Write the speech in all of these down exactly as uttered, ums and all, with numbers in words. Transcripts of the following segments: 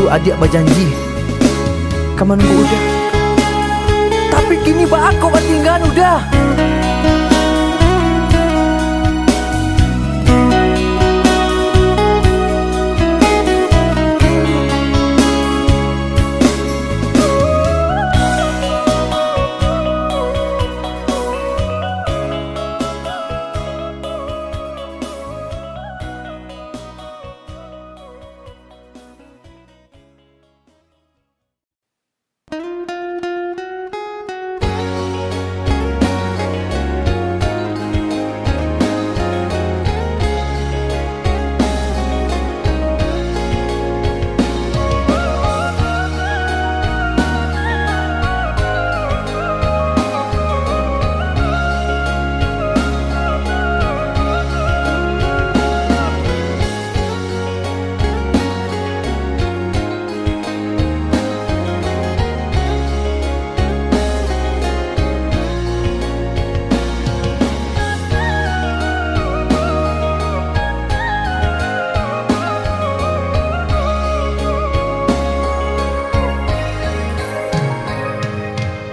Adiak bajanji ka manunggu Uda, tapi kini baa kok batinggaan Uda?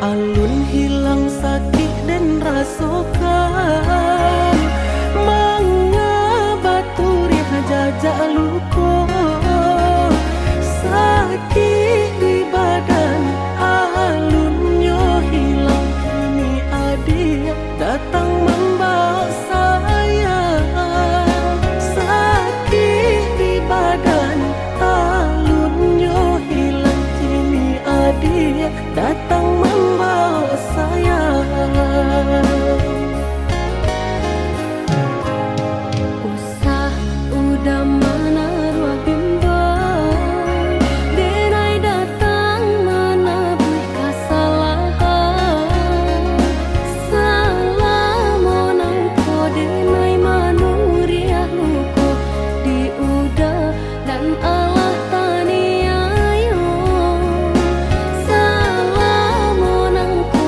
Alun hilang sakik den rasokan, manga baturiah jajak luko. Sakik di badan, alunnyo hilang, kini adiak datang mambaok sayang. Sakik di badan, alunnyo hilang, kini adiak datang mambaok sayang. Usah Uda manaruah bimbang, denai datang manabuih kasalahan. Salamo nangko denai manuriah luko di Uda nan alah taniayo. Salamo nangko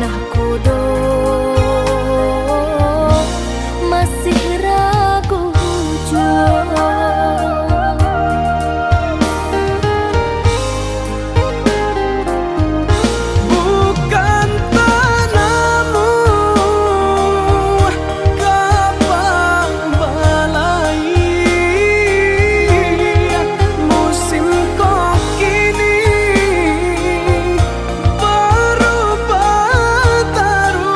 Dah kudo masih ragu juo. Bukan tanamu kapang balai, musim ko kini barubah taruih.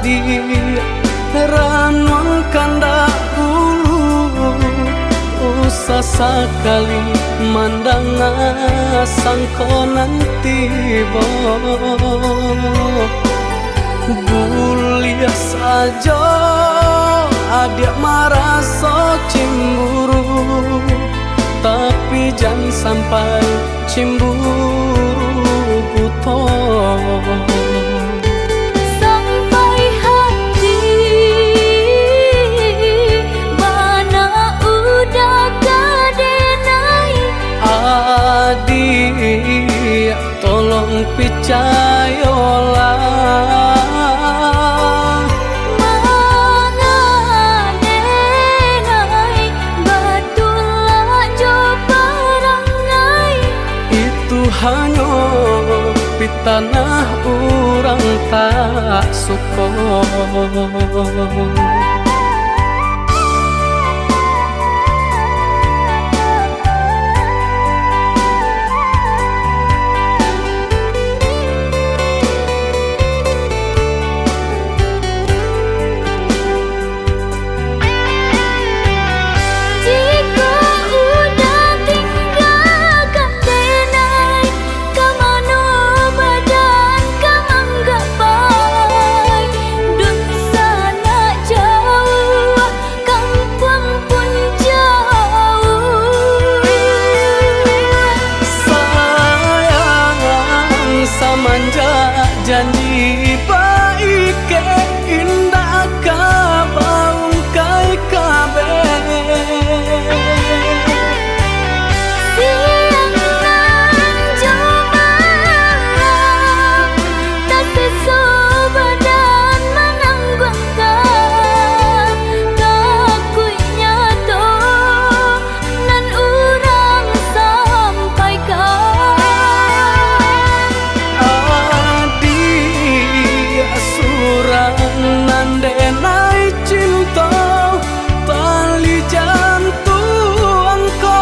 Di ranuang kandak ulu, usah sakali mandanga sangko nan tibo. Buliah sajo adiak maraso cimburu, tapi jan sampai cimburu buto. Sampai hati bana udah ka denai. Adiak, tolong picayolah. Manga denai batulak jo parangai. Itu hanyo pitanah urang tak suko. Jikok udah tinggakan denai, ka mano badan ka manggapai? Dunsanak jauah, kampuang pun jauah. Sayang, samanjak janji baikek, indak ka baungkai kabeh. Siang nan jo malam, taseso badan manangguangkan, takuiknyo tu nan urang sampaikan. Adiak surang nan denai cinto, tali jantuang ko.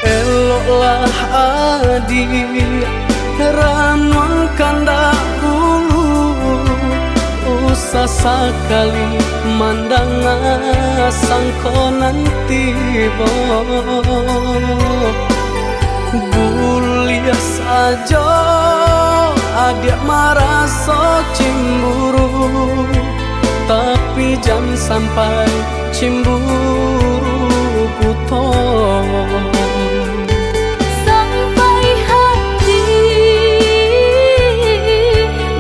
Eloklah adiak, ranuang kandak ulu, usah sakali mandanga sangko nan tibo. Buliah sajo adiak maraso cimburu, tapi jan sampai cimburu buto. Sampai hati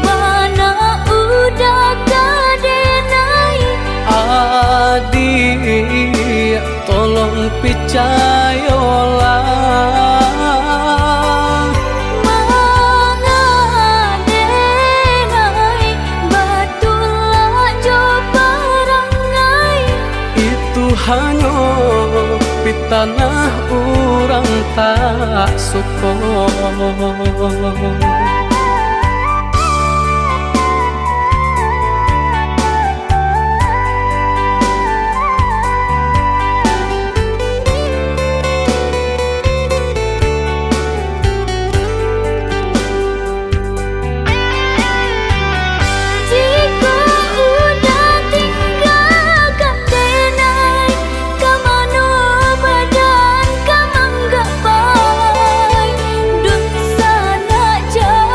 bana udah ka denai. Adiak, tolong picayolah. Manga denai batulak jo parangai. Itu hanyo pitanah urang tak suko. Jikok udah tinggakan denai, ka mano badan ka manggapai? Dunsanak jauah,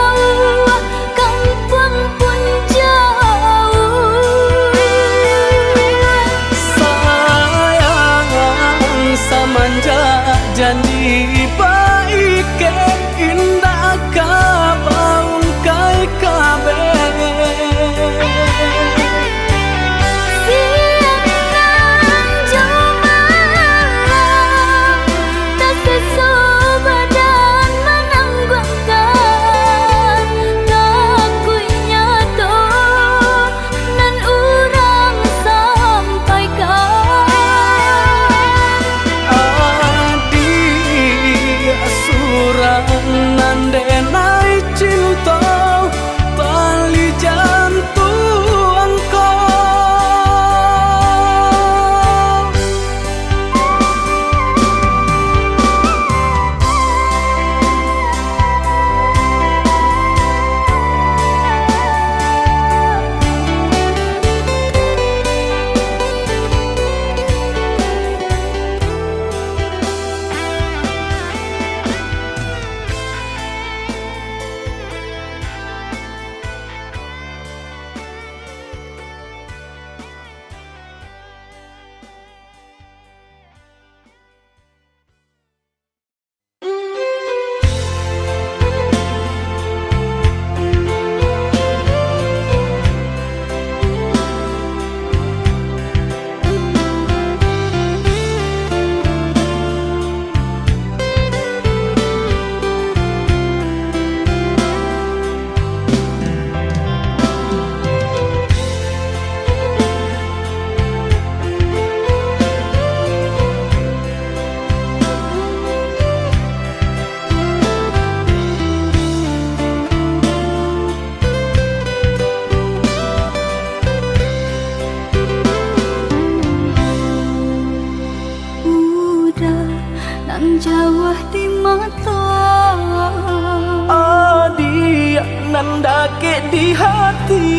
Kan dakek di hati.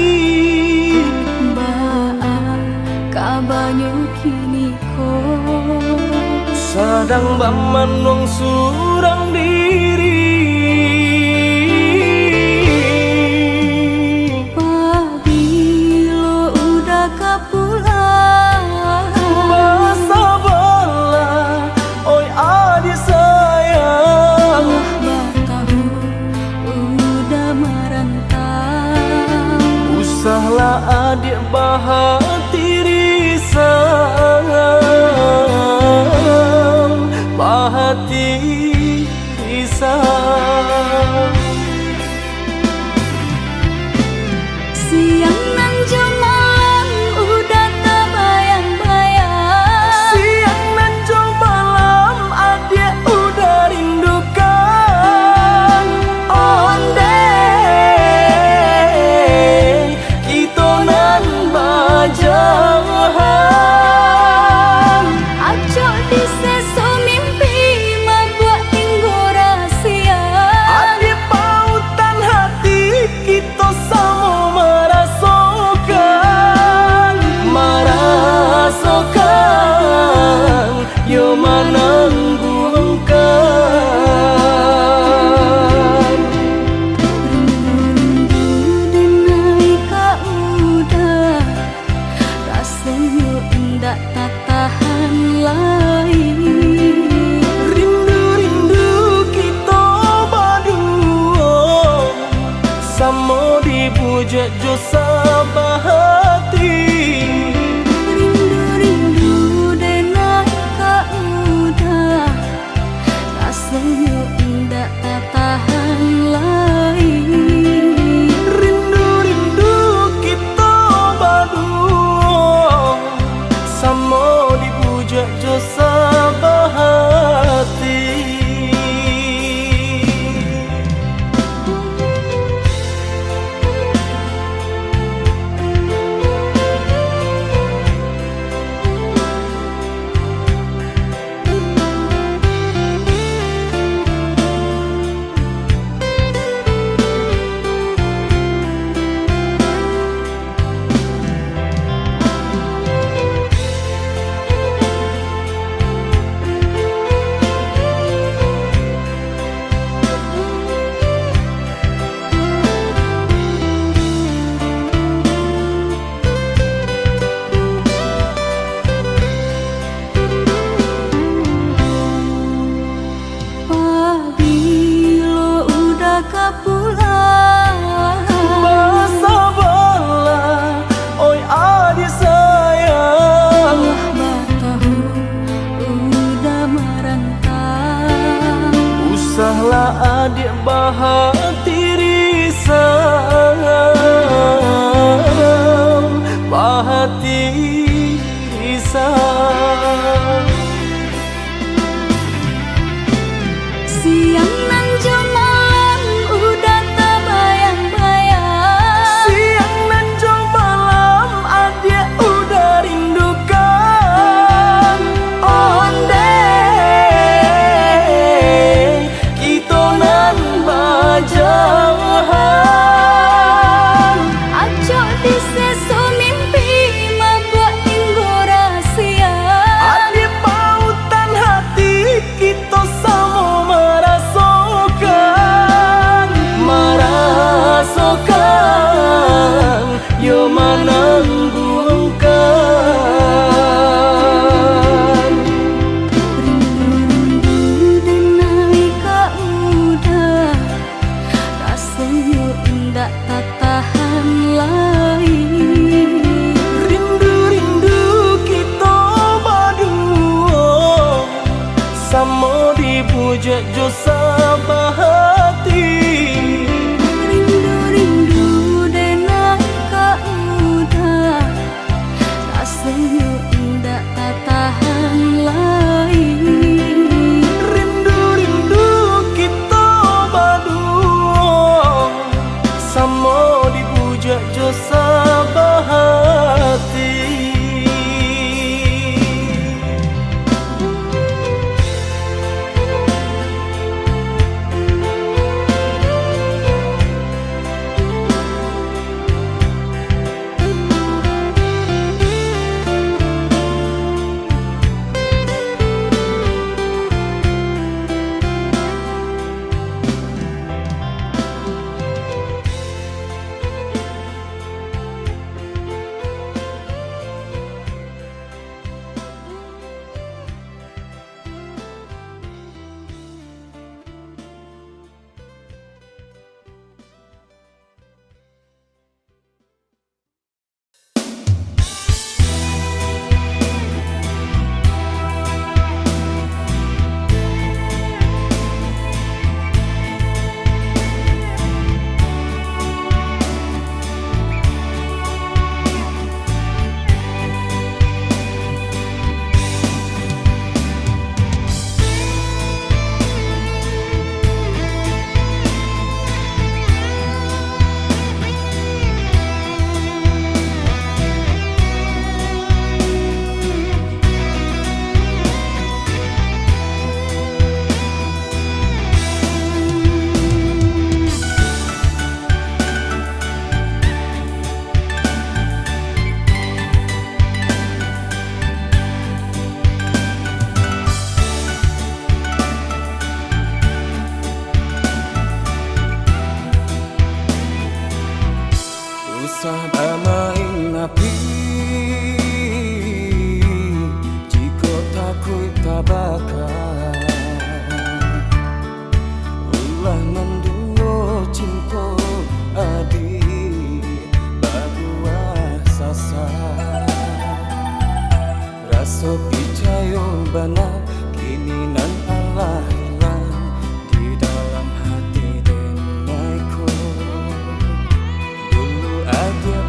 Baa kabanyo kini ko? Sadang bamanuang surang diri. Pabilo Uda ka pulang? Basabalah, oi adiak sayang. Lah batahun Uda marantau. Usahlah adiak bahati risau, bahati risau. Siang nan jo malam Uda tabayang-bayang. Siang nan jo malam adiak Uda rindukan. Ondeh kito nan bajauhan. Acok di seso mimpi mambuek tinggo rasia. Adiak pautan hati kito samo marasokan, marasokan, yo manangguangkan. Rindu-rindu denai ka Uda, rasonyo indak tatahan lai. Rindu-rindu kito baduo, samo dibujuak jo sabahati. Rindu-rindu denai ka Uda, rasonyo indak tatahan lai. Rindu-rindu kito baduo, samo dibujuak jo sabahati. Pabilo Uda ka pulang? Basabalah, oi adiak sayang. Lah batahun Uda marantau. Usahlah adiak bahati risau, bahati risau. Siang nan jo malam Uda tabayang-bayang. Siang nan jo malam adiak Uda rindukan. Ondeh kito nan bajauhan. Acok di seso mimpi mambuek tinggo rasia. Adiak pautan hati kito samo marasokan, marasokan, yo manangguangkan. Rindu-rindu denai ka Uda, rasonyo indak tatahan lai. Rindu-rindu kito baduo, samo dibujuak jo sabahati. Rindu-rindu denai ka Uda, rasonyo indak tatahan lai. Rindu-rindu kito baduo, samo Sah bamain api, jikok takuik tabaka. Ulah manduo cinto adik babuah sasa. Raso picayo bana, kini nan alah ilang di dalam hati den ko. Dulu agiah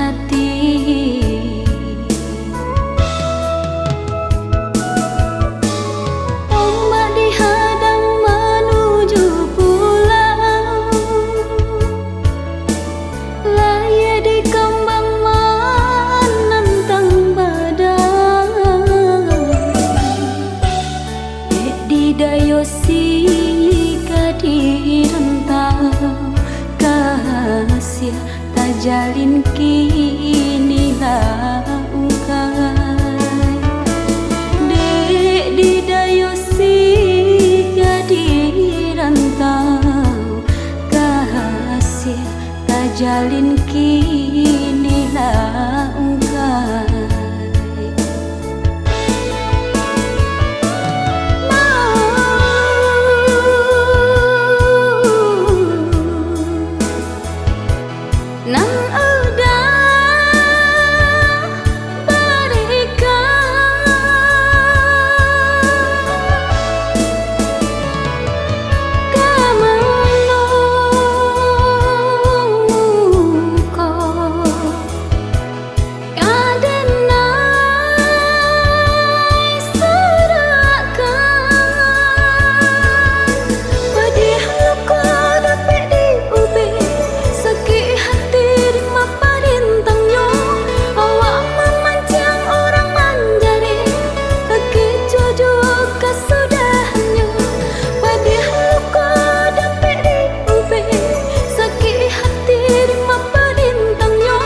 ati. Ombak dihadang manuju pulau, layia dikambang manantang badai. Dek di dayo sika di rantau, kasiah tajalin kini lah ungkai. Dek di dayo sika di rantau, kasiah tajalin kini lah ungkai. Nan udah barikan ka mano ko. Ka denai surahkan, padiah luko dapek diubek, sakik hati di maparintangnyo, awak mamanciang urang manjarek, takicuah juo kasudahannyo, padiah luko dapek di ubek, sakik hati di maparintangnyo,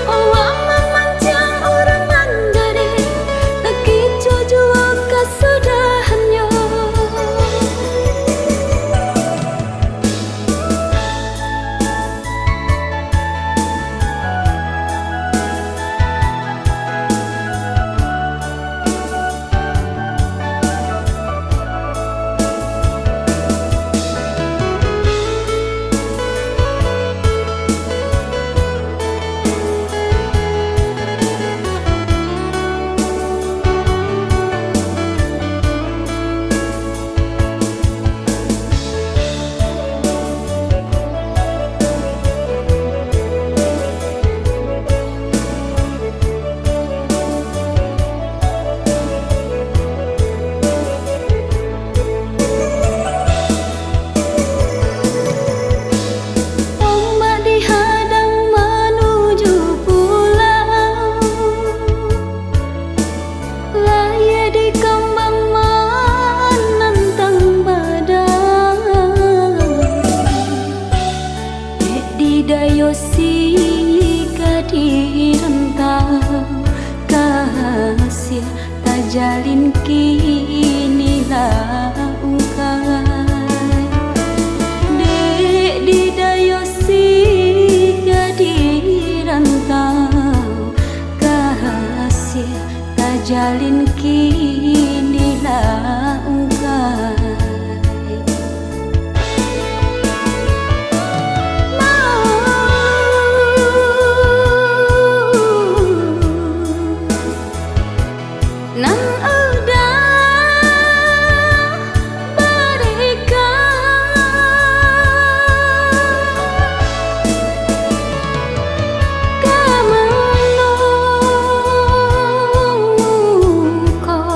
awak mamanciang urang manjarek, takicuah juo kasudahannyo. Ombak dihadang manuju pulau, layia dikambang manantang badai. Dek di dayo sika di rantau, kasiah tajalin kini lah ungkai. Dek di dayo sika di rantau, kasiah tajalin kini lah ungkai. Nan udah barikan ka mano ko.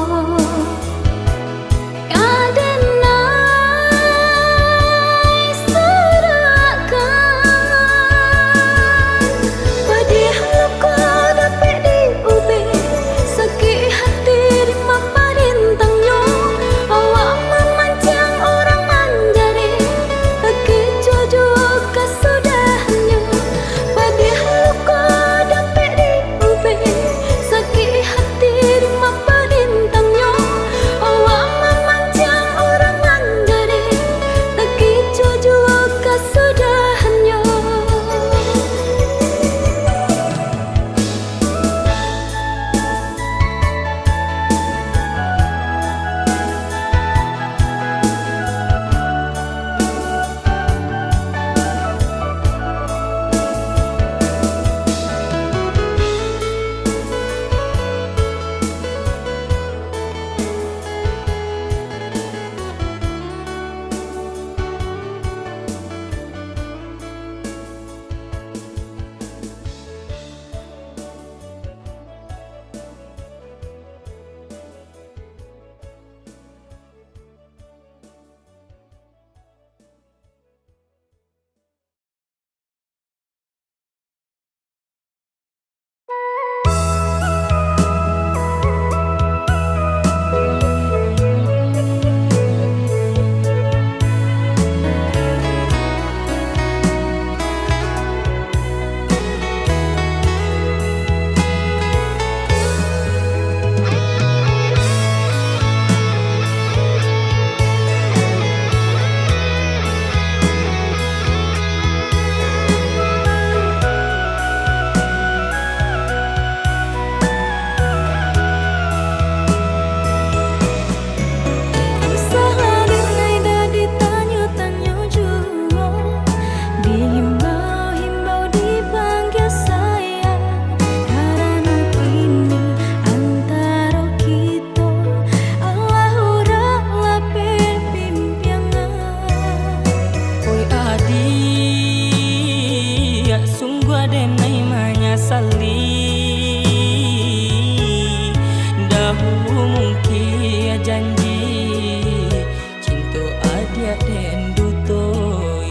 manyasali. Dahulu mungkin janji, cinto adiak den dutoi.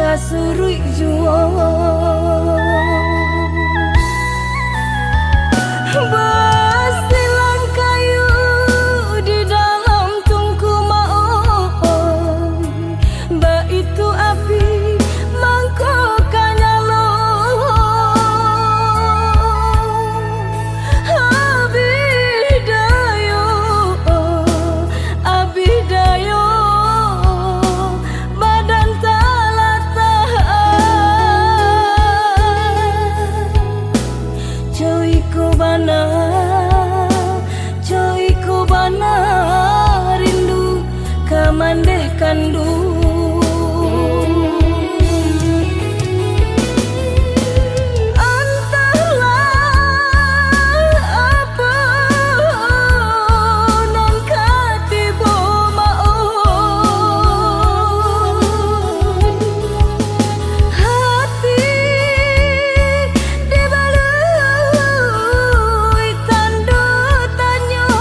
Suruik juo. Basilang kayu di dalam tungku maoh, baitu api mangko ka nyalo. Abih dayo, abih dayo, badan talatah. Coiko bana, coiko bana, rindu ka mandeh kanduang. Antahlah apo nan ka tibo maoh. Hati dibalui tando tanyo.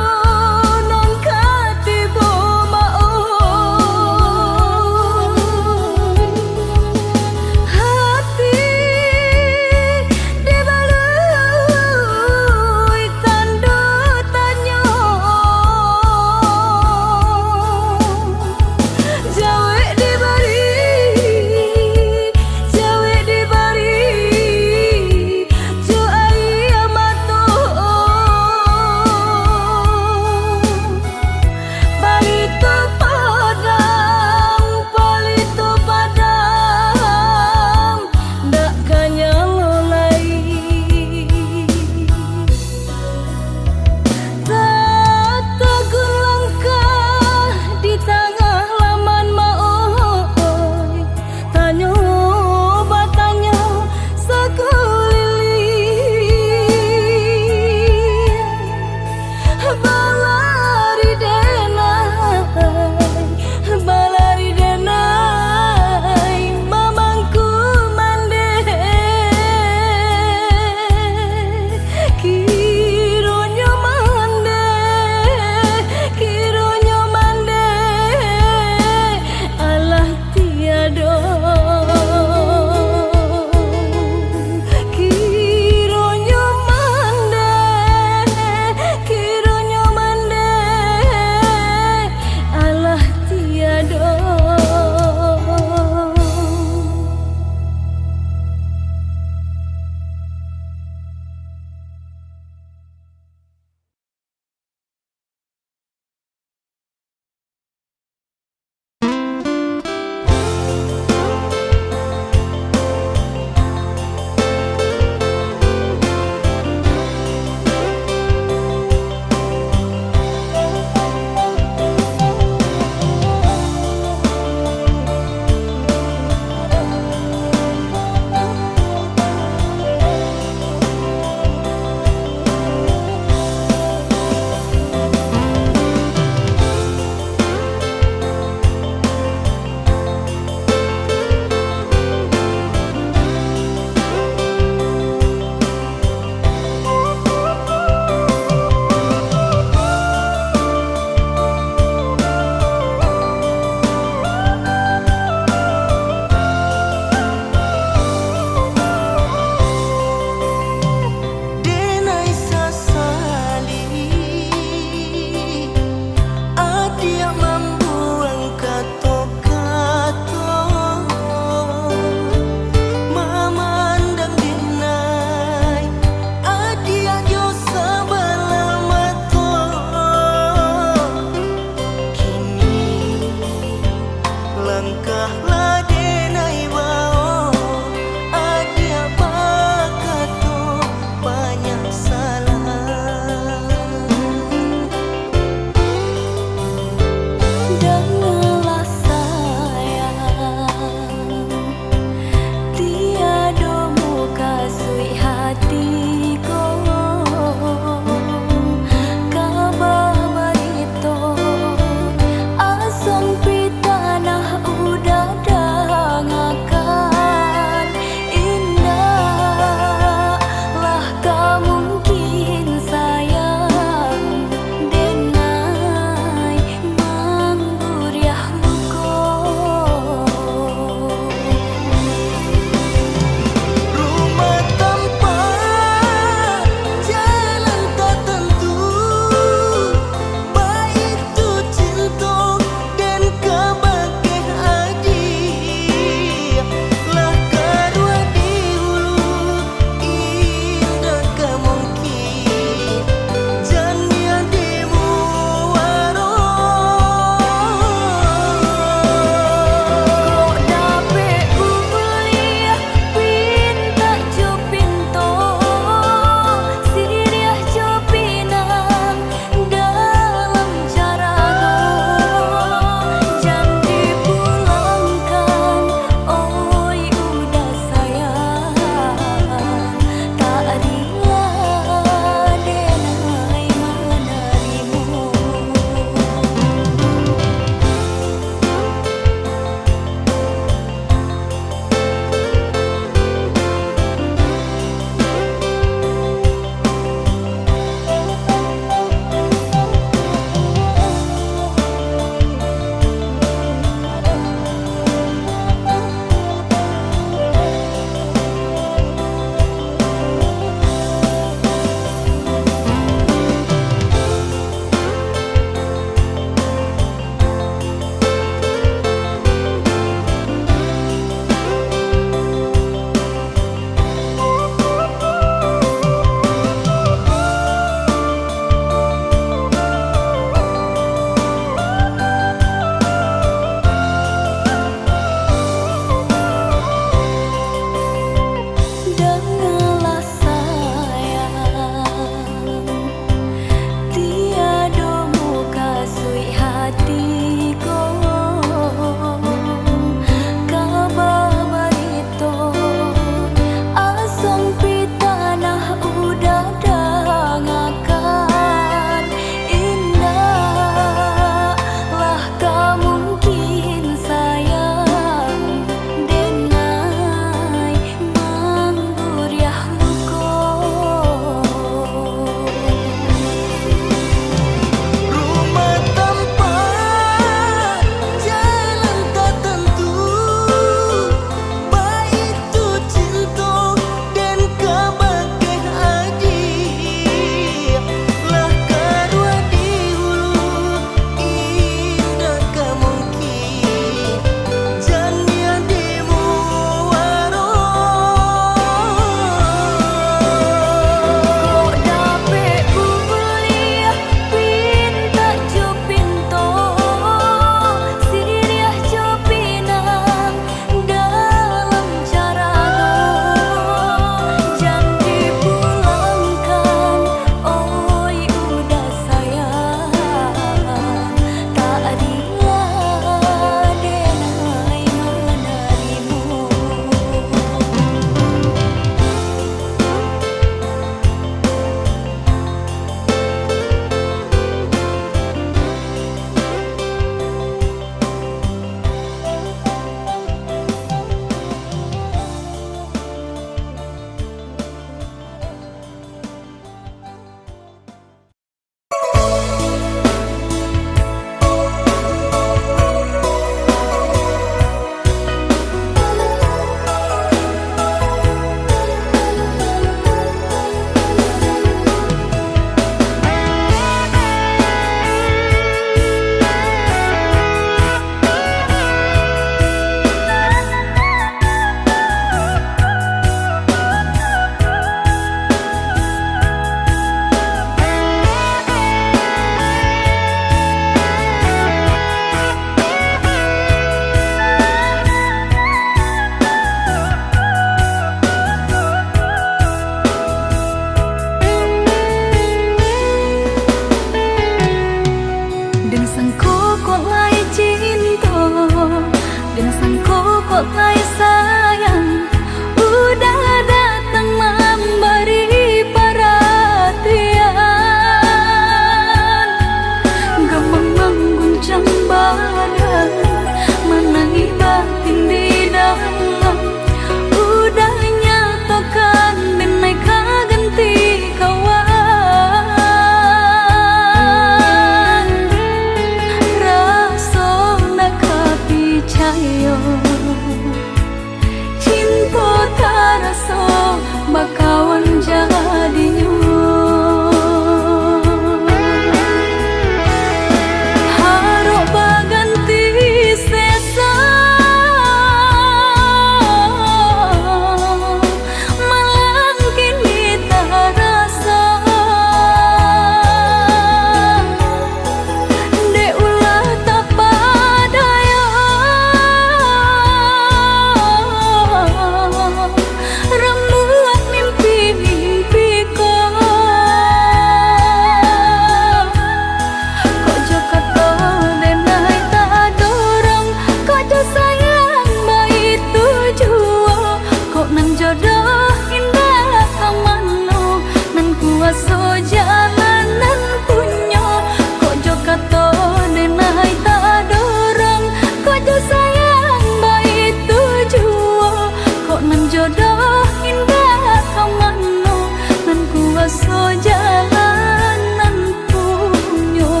Sojalanan punyo.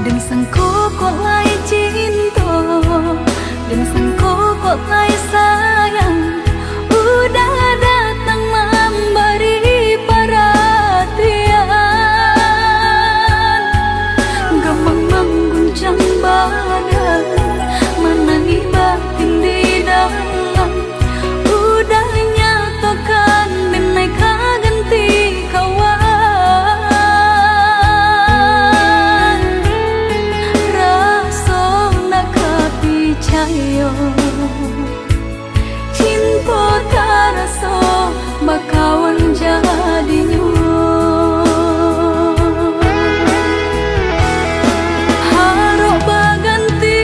Den sangko kok lai cinto, den sangko kok lai sayang, udah datang mambari paratian. Gamang mangguncang badan, manangih batin di dalam. Udah nyatokan den ai ka ganti kawan. Raso ndak ka picayo, cinto taraso bakawan jadinyo. Harok baganti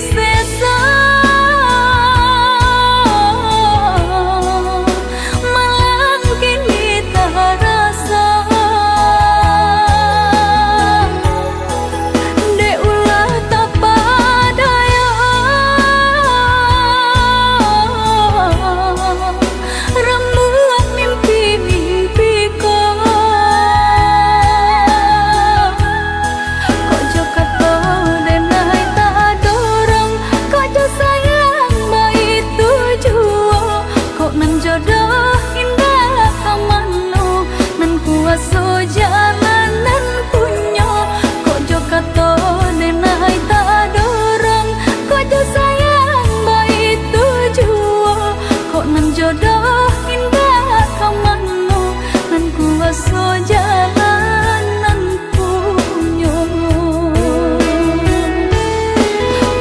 seso, malang kini taraso. Dek ulah tapadayo, rambuak mimpi-mimpi ko. Kok jo kato den ai tadorong, kok jo sayang baitu juo, kok nan jodoh indak ka mano, nan kuaso jalanan punyo, kok jo kato den ai tadorong, kok jo sayang baitu juo, kok nan jodoh indak ka mano, nan kuaso jalanan punyo.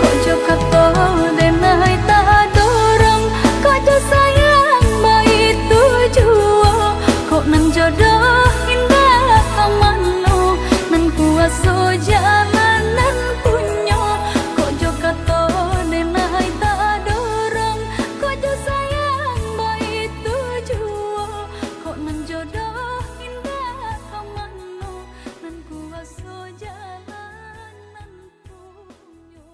Kok jo kato den ai tadorong, kok jo sayang baitu juo, kok nan jodoh indak ka mano, nan kuaso jalanan punyo. Kok jo kato den ai tadorong, kok jo sayang baitu juo, kok nan jodoh indak ka mano, nan kuaso jalanan punyo.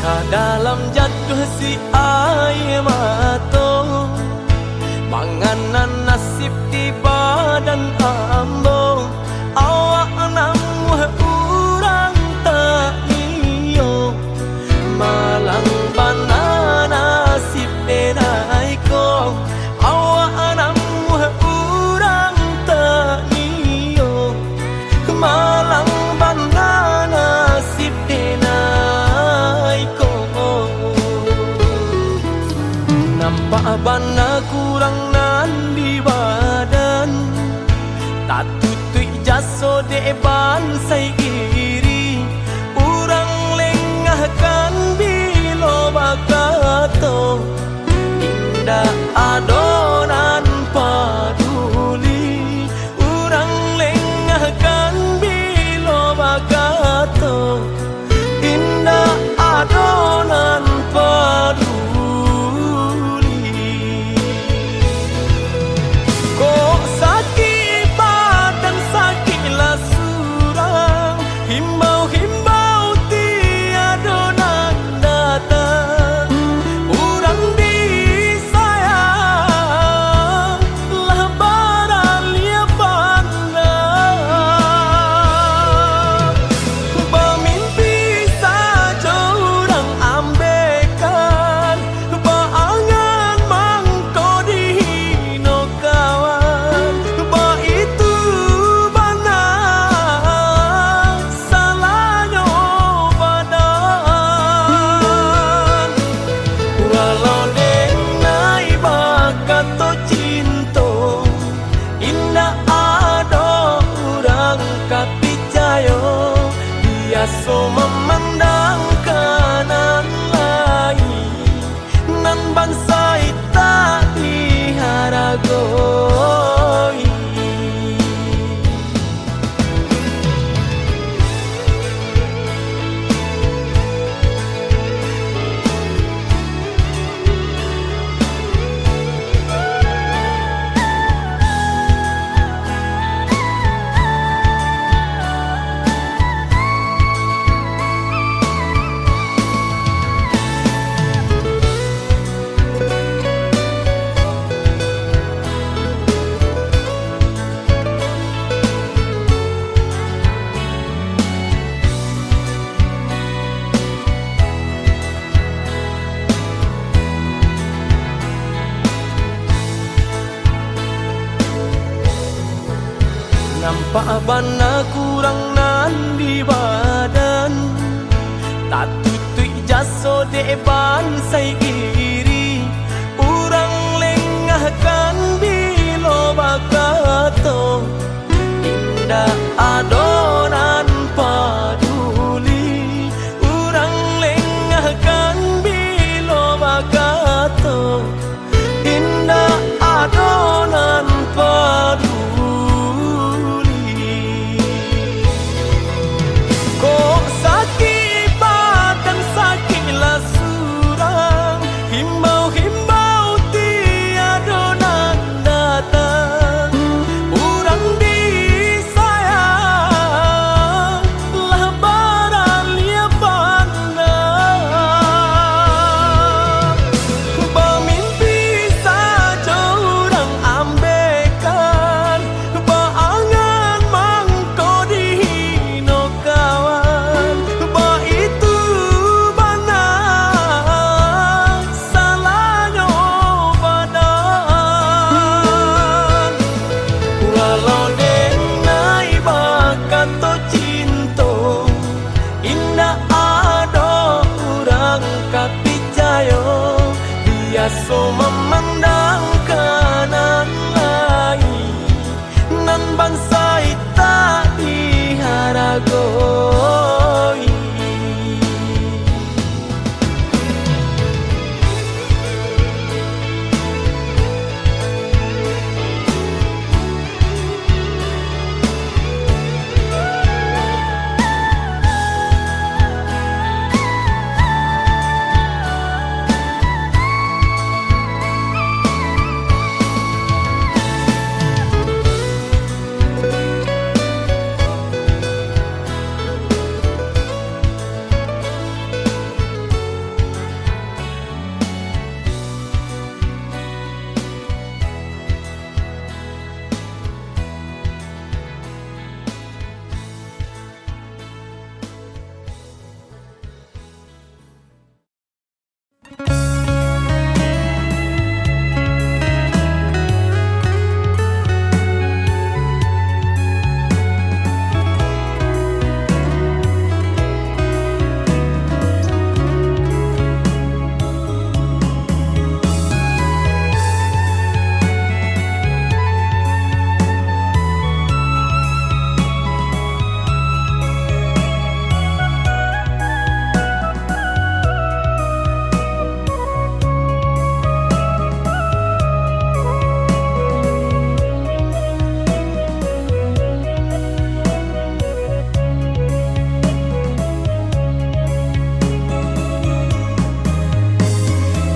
Ka dalam jatuah si aia mato, mangana nasib di badan ambo. Awak namuah urang taniyo, malang bana nasib denai ko. Awak namuah urang taniyo, malang bana nasib denai ko. Nampak bana kurang nan di badan, tatutuik jaso dek bansai iri. Urang lengahkan bilo bakato, indak ado nan paduli. Urang lengahkan bilo bakato, indak ado nan paduli. Pak bana kurang nan di badan, tatutuik jaso dek bansai iri. Urang lengahkan bilo bakato, indak ado nan paduli. Urang lengahkan bilo bakato, indak ado nan paduli. Kok sakik badan, sakiklah surang. Himbau-himbau tiado nan datang. Urang disayang lah baraliah pandang. Bamimpi sajo urang ambekan, baangan mangko dihino kawan. Baitu bana salahnyo badan. Walau denai bakato cinto, indak ado urang ka picayo. Biaso mamandang ka nan lain, nan bansai tak diharagoi.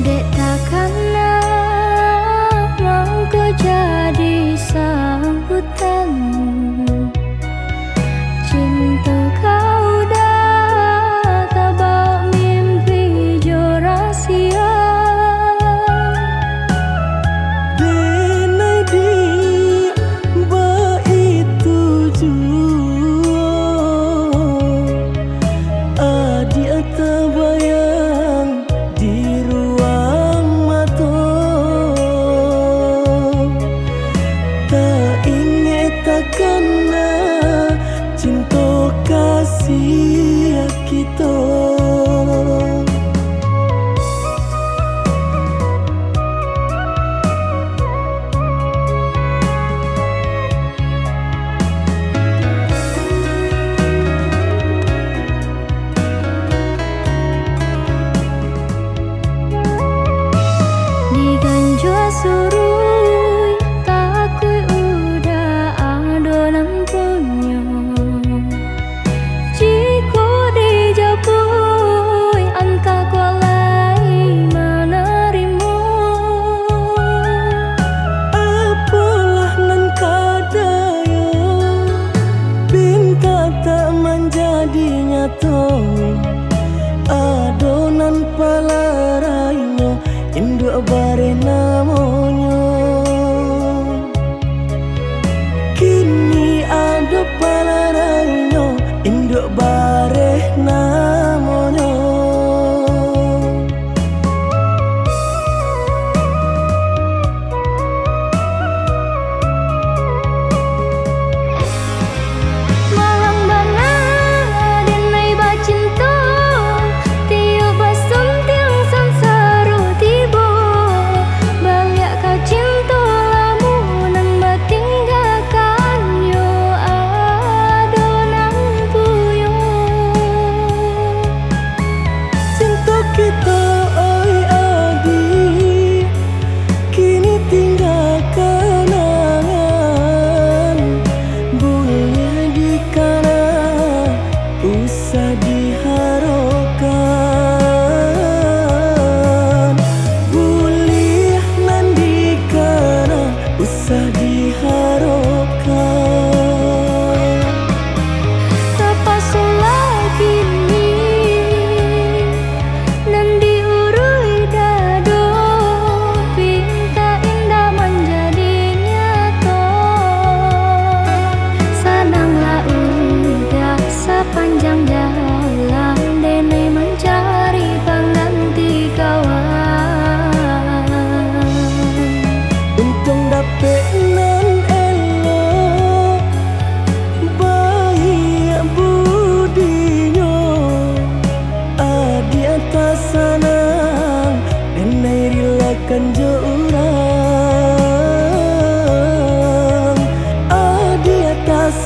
Dek takana mangko jadi sambutan. Cinto ka udah tabao mimpi jo rasia. Denai di baitu juo, adiak tabayang di ruang mato. Taingek takana cinto kasiah kito. Diganjua suruik, takuik udah ado nan punyo. Jikok dijapuik, antah kuaik lai manarimo. Apolah nan ka dayo, pinta tak manjadi nyato. Ado nan palarainyo, induak bareh namonyo. Kini ado palarainyo, induak bareh namonyo.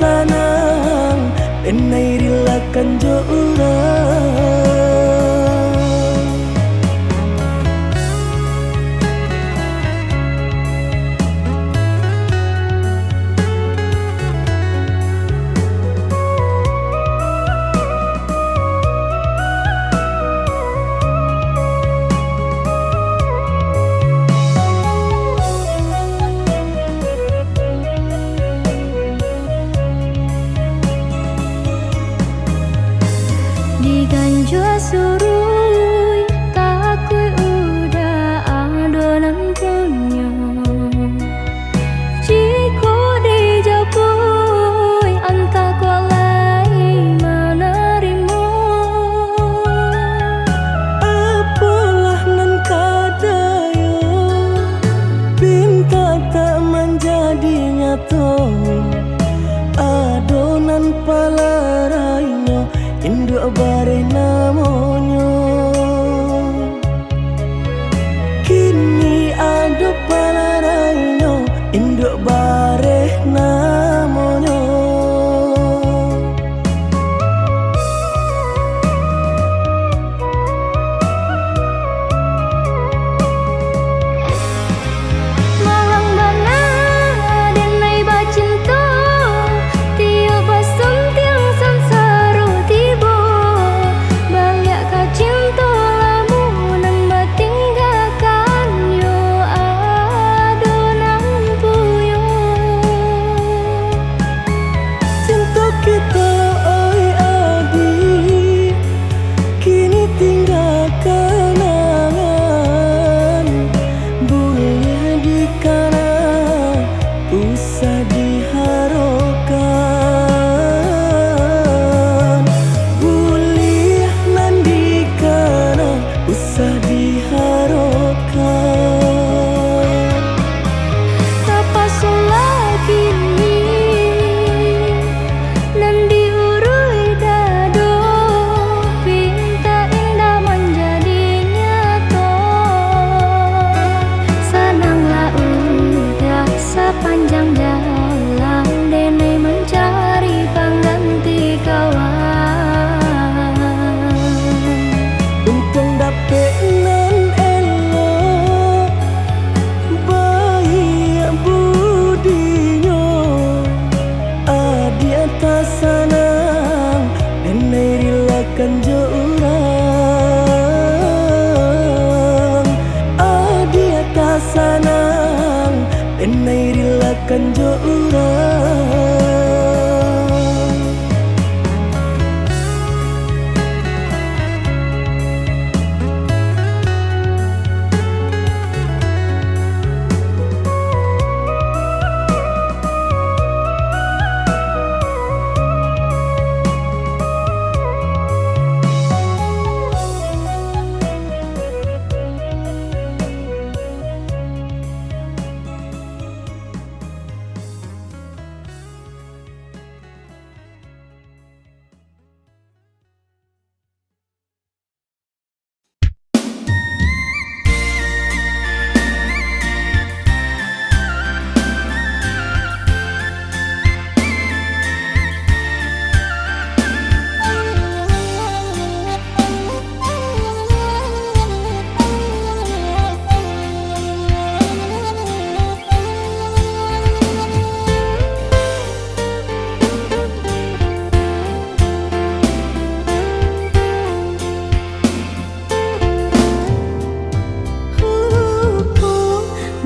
Tanang, denai rilakan jo urang. Diganjua suruik, takuik udah ado nan punyo. Jikok dijapuik, antah kuat lai manarimo. Apolah nan ka dayo, pinta tak manjadi nyato. Ado nan palarainyo, induak bareh namonyo. Kini ado palarainyo, induak bareh namonyo. Malang bana denai bacinto, tiok basuntiang sansaro tibo. Baliak ka cinto lamo nan batinggakan, yo ado nan puyo. Cinto kito, oi adi, kini tingga kanangan. Buliah dikana, usah diharokan. Buliah nan dikana, usah diharokan. Tapasolah kini, nan diuruih dado, pinta indak manjadi nyato. Sananglah udah sapanjang jalan, denai mancari pangganti kawan. Untuang dapek nan elok, baiak budinyo, adiak tasanang, denai rilakan jo urang. Adiak tasanang, denai rilakan jo urang.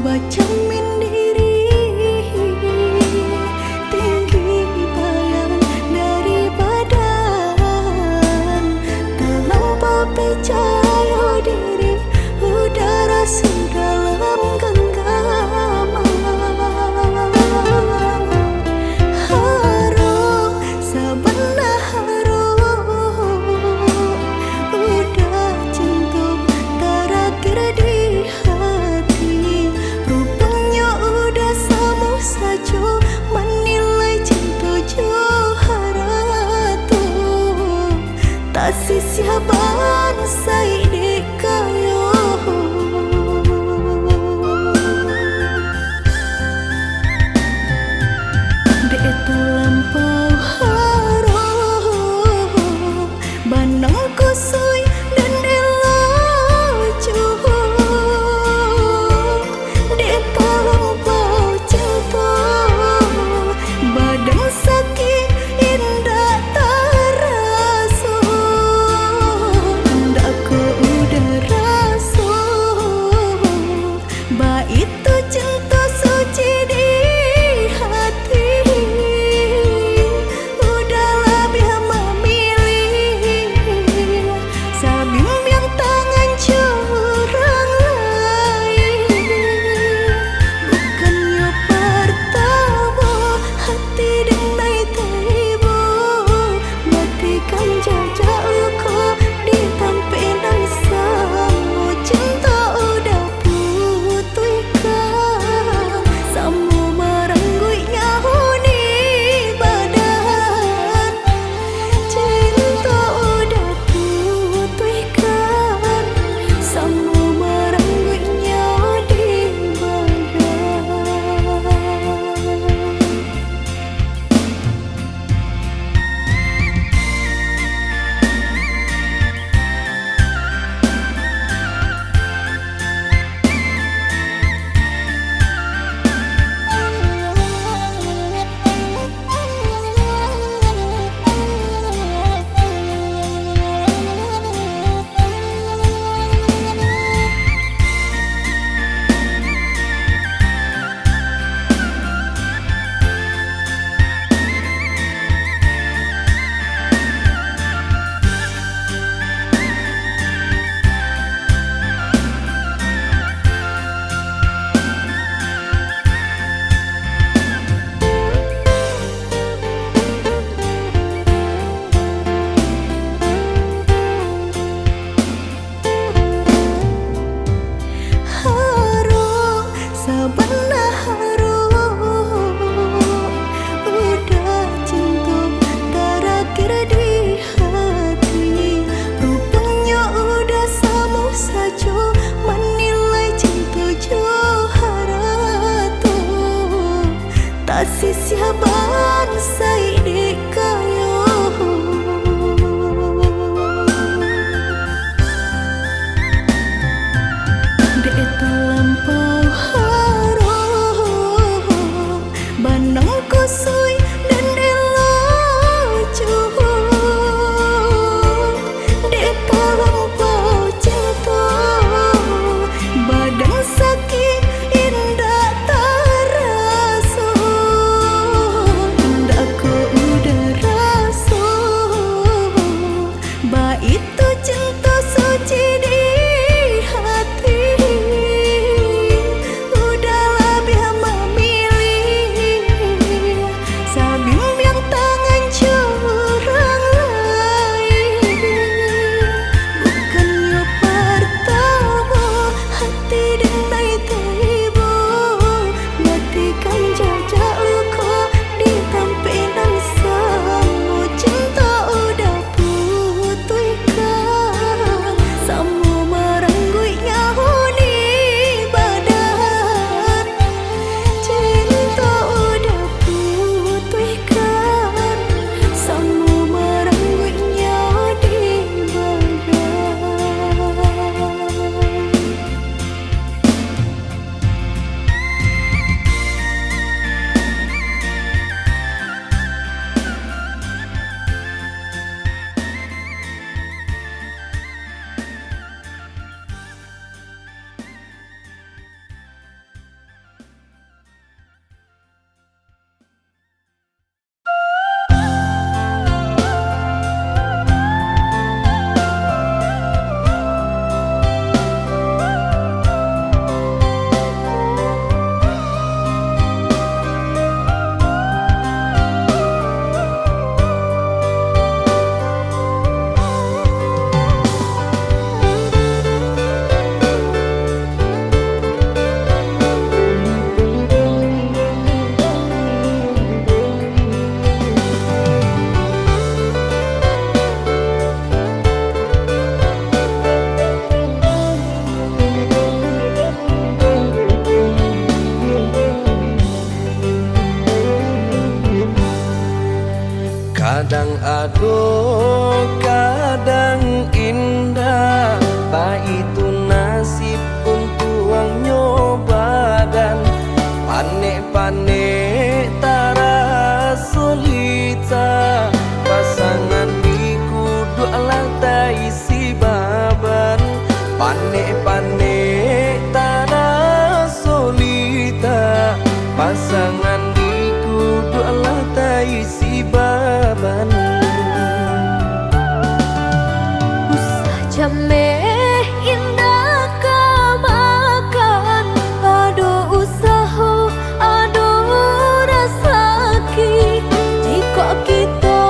Bacamin diri, tinggi badan dari badan, talampau picayo diri, udara dalam ganggaman. Harok, sabana harok, udah cinto tarakhir di hati. Ruponyo udah samo sajo manilai cinto jo harato. Tasisiah bansaik dek kayo. Dek itu lampau Panek-panek taraso litak, pasangan di kuduak lah taisi baban. Usah jameh indak ka makan, ado usaho ado rasaki. Jikok kito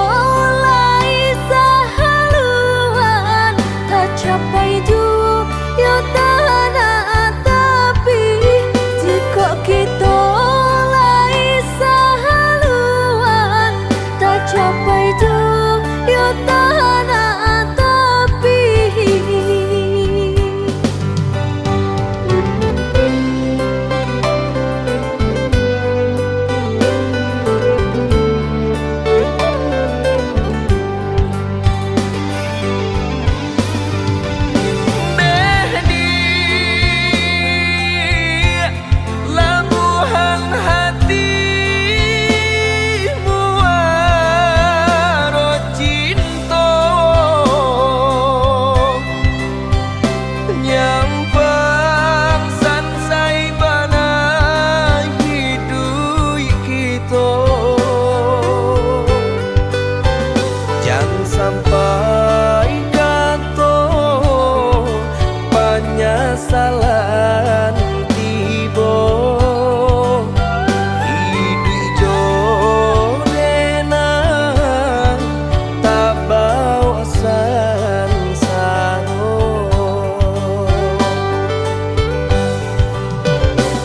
lai sahaluan, tacapai juo yo tanah tapi. Jikok kito lai sahaluan, tacapai juo yo tanah tapi. Beh di labuahan hati muaro cinto, nyampang sansai bana hiduik kito. Jan sampai kato panyasalan tibo, iduik jo dena tabao sansaro.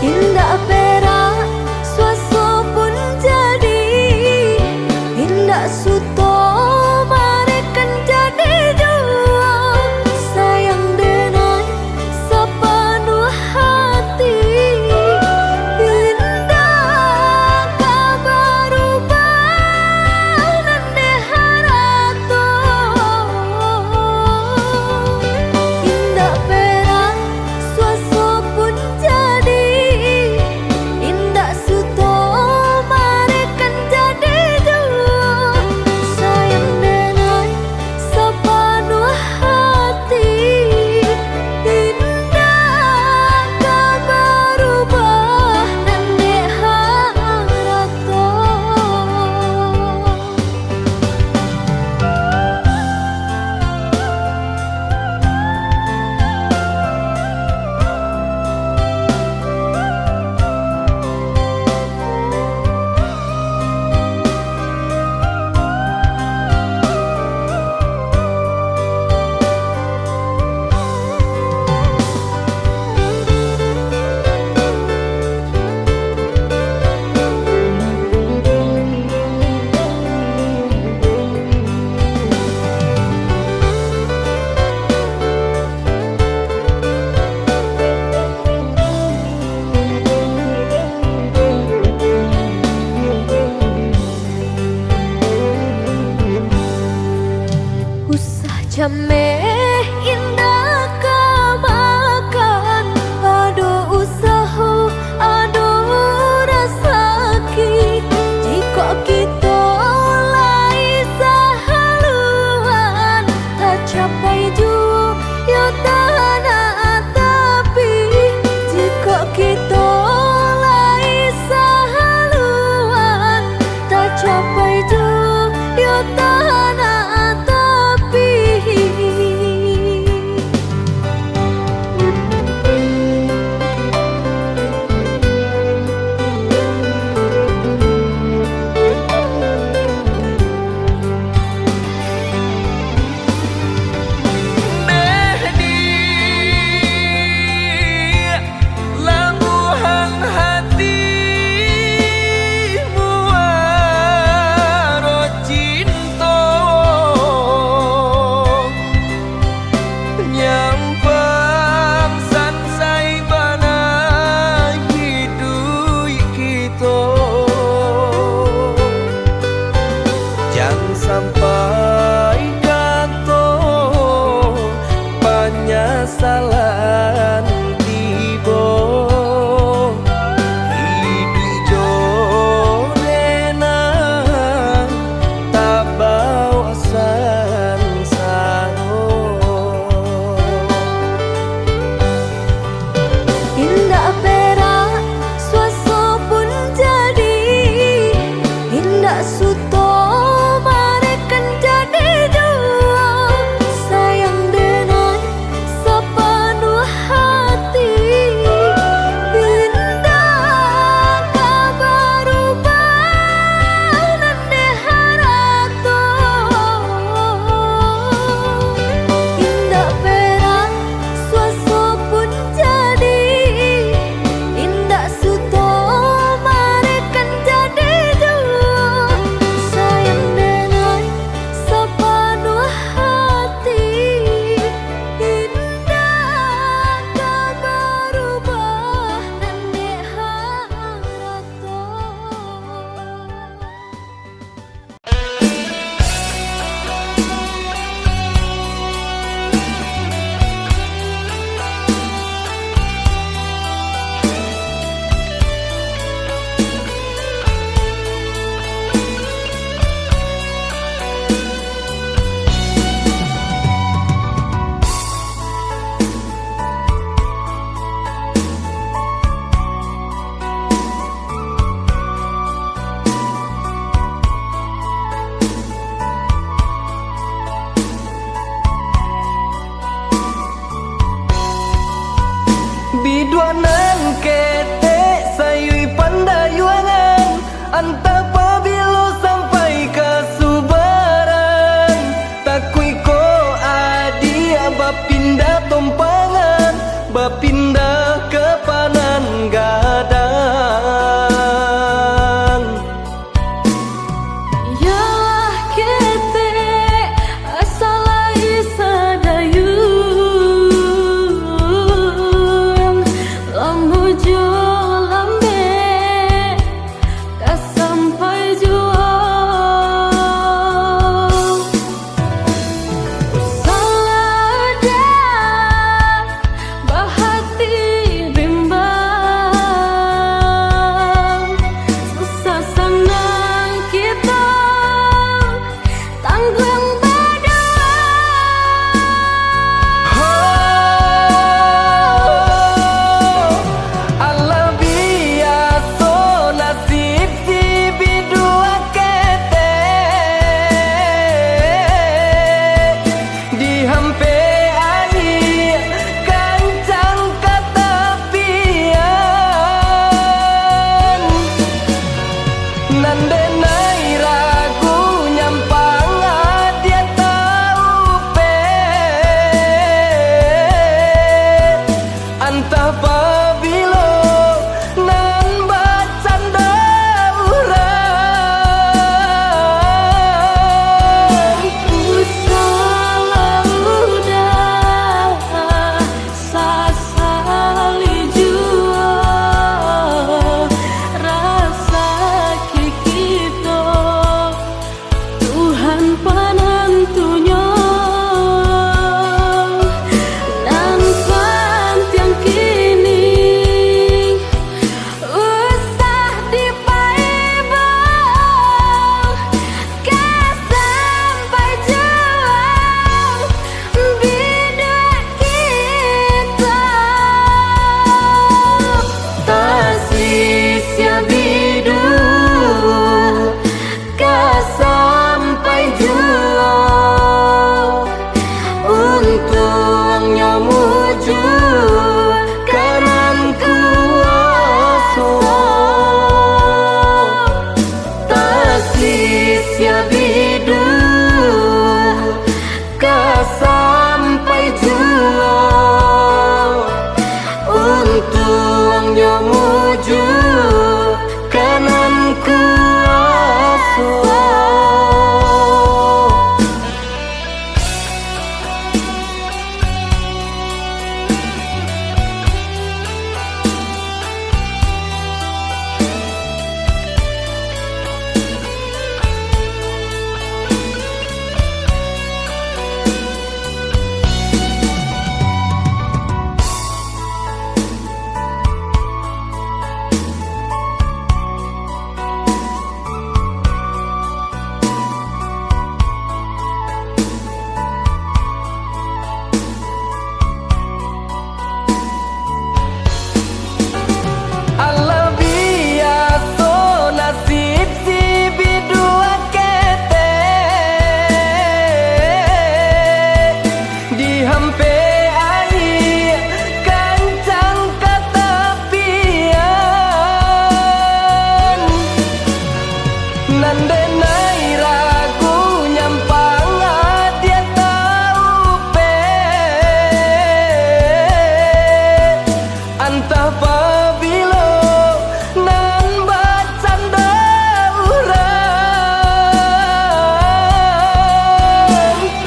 Indak perak suaso pun jadi, indak suto mareh kan jadi juo. Sayang denai sapanuah hati, indak ka barubah nan dek harato. Indak perak suaso pun jadi, indak suto mareh kan jadi juo. Sayang denai sapanuah hati, indak ka barubah nan dek harato. Usah jameh indak ka makan, ado usaho, ado rasaki. Jikok kito lai sahaluan, tacapai juo yo tanah tapi. Jikok kito lai sahaluan, tacapai juo yo tanah tapi. Beh di labuahan hati muaro cinto, nyampang sansai bana hiduik kito. Jan sampai kato panyasalan tibo, iduik jo dena tabao sansaro. Tumpangan bapindah ka Panan Gadang. Yalah ketek asa lai sadayun, lamo jo lambek ka sampai juo. Usahlah dah bahati bimbang, susah sanang kito tangguang baduo. Ho, alah biaso nasib si biduo ketek, dihampek aia kancang ka tapian. Nan denai ragu nyampang adiak taupek, antah pabilo nan bacando urang. Usahlah udah sasali juo rasaki kito, Tuhan panantunyo. Nan pantiang kini usah dipaibo, ka sampai juo biduo kito. Tasisia biduo ka sampai juo, untuangnyo mujua ka nan kuaso. Tasisia biduo ka sampai juo, untuangnyo mujua ka nan kuaso. Alah biaso nasib si biduo ketek, dihampek aia kancang ka tapian. Nan denai ragu nyampang adiak taupek, antah pabilo nan bacando urang.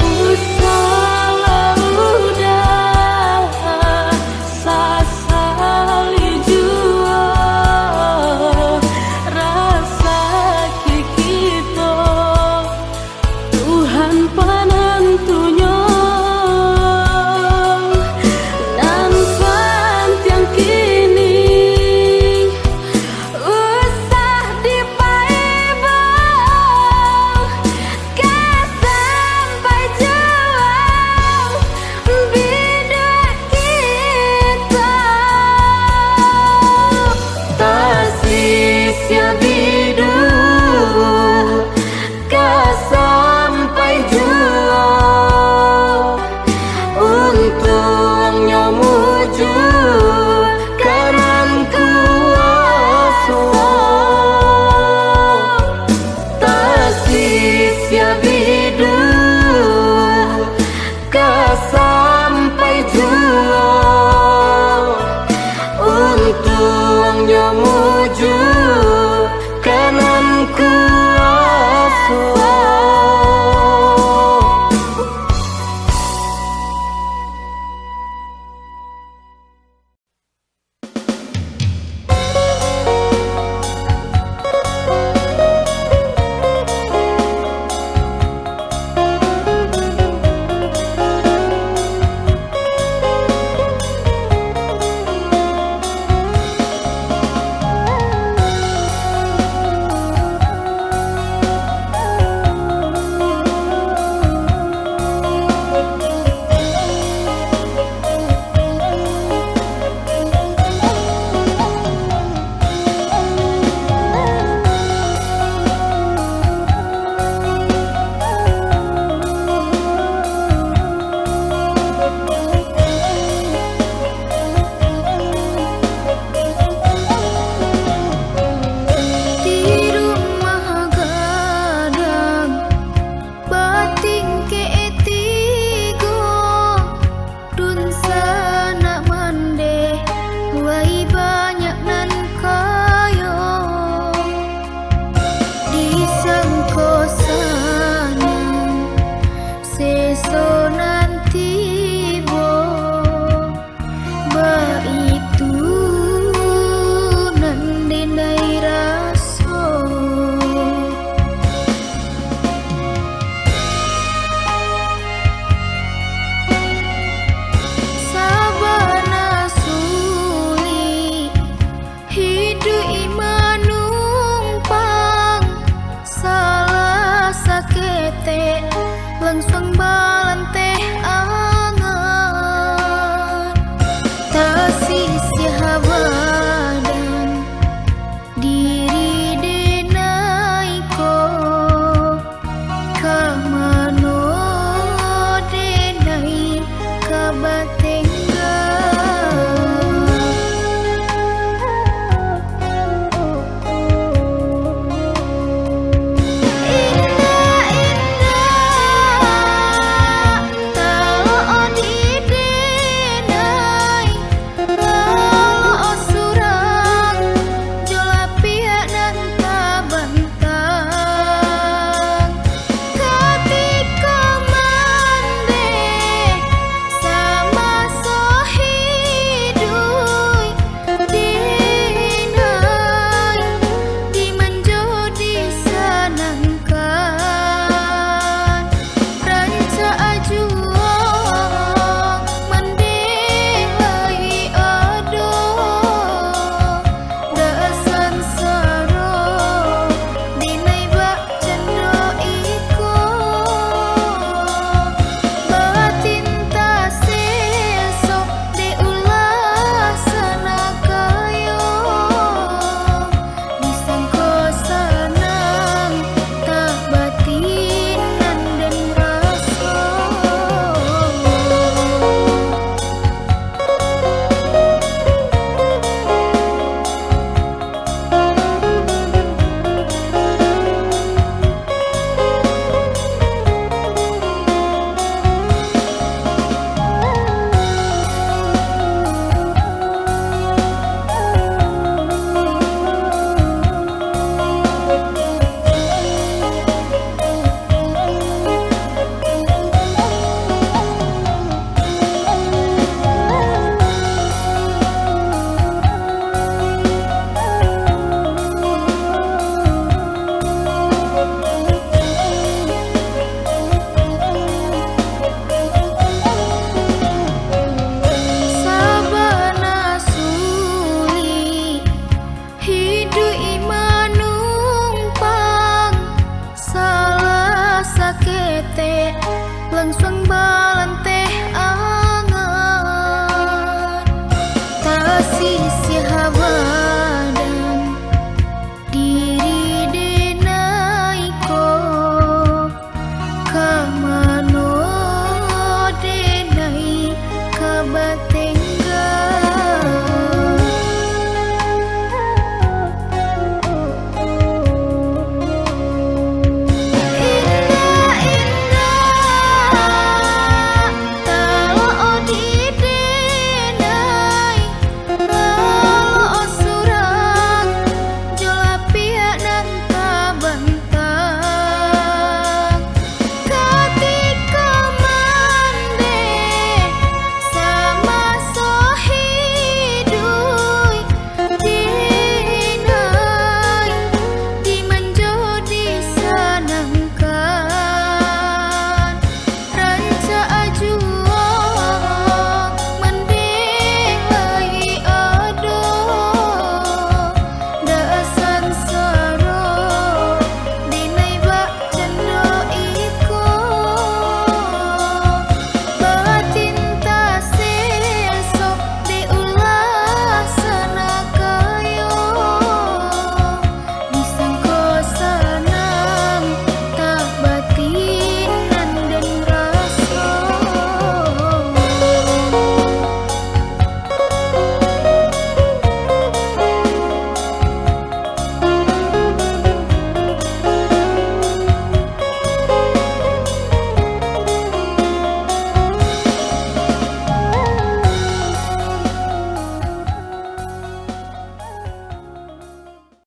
Usahlah udah sasali juo rasaki kito, Tuhan panantunyo. Nan pantiang kini usah dipaibo, ka sampai juo biduo kito. Tasisia biduo ka sampai juo, untuangnyo mujua ka nan kuaso. Tasisia biduo ka sampai juo, Bat-